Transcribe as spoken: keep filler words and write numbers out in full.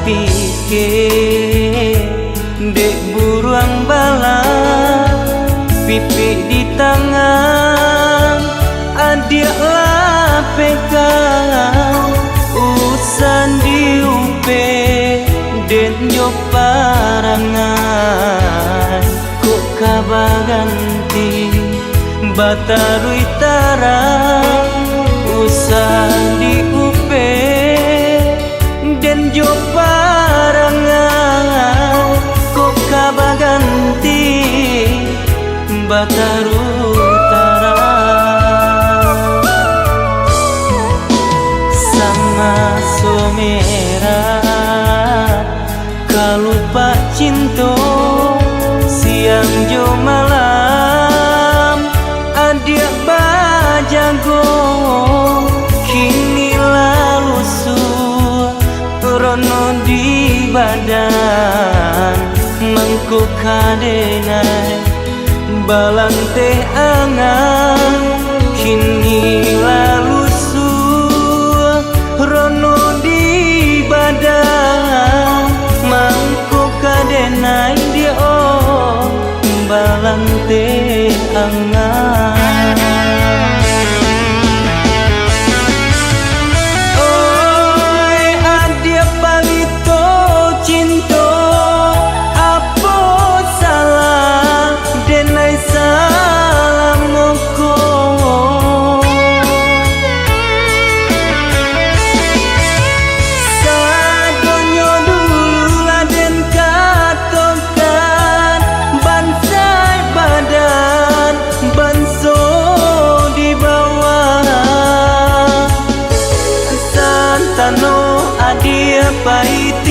Pikeh dek buruang bala, pipik di tangan, adiak lah peka, usah diupeh den jo parangai. Kok ka baganti bataruih tarang, usah diupeh den jo parangai. Kok ka baganti bataruih tarang, samaso merah. Kalupak cinto, siang jo malam, adiak bajago, kini lah lusuah, rono di badan, mangko ka denai balanteh angan, kini lah lusuah, rono di badan, mangko ka denai diok balanteh angan. Oi, adiak palito cinto, apo salah denai salamo ko? Sadonyo dulu lah den katokan, bansaik badan, banso di bawah. Santano adiak paiti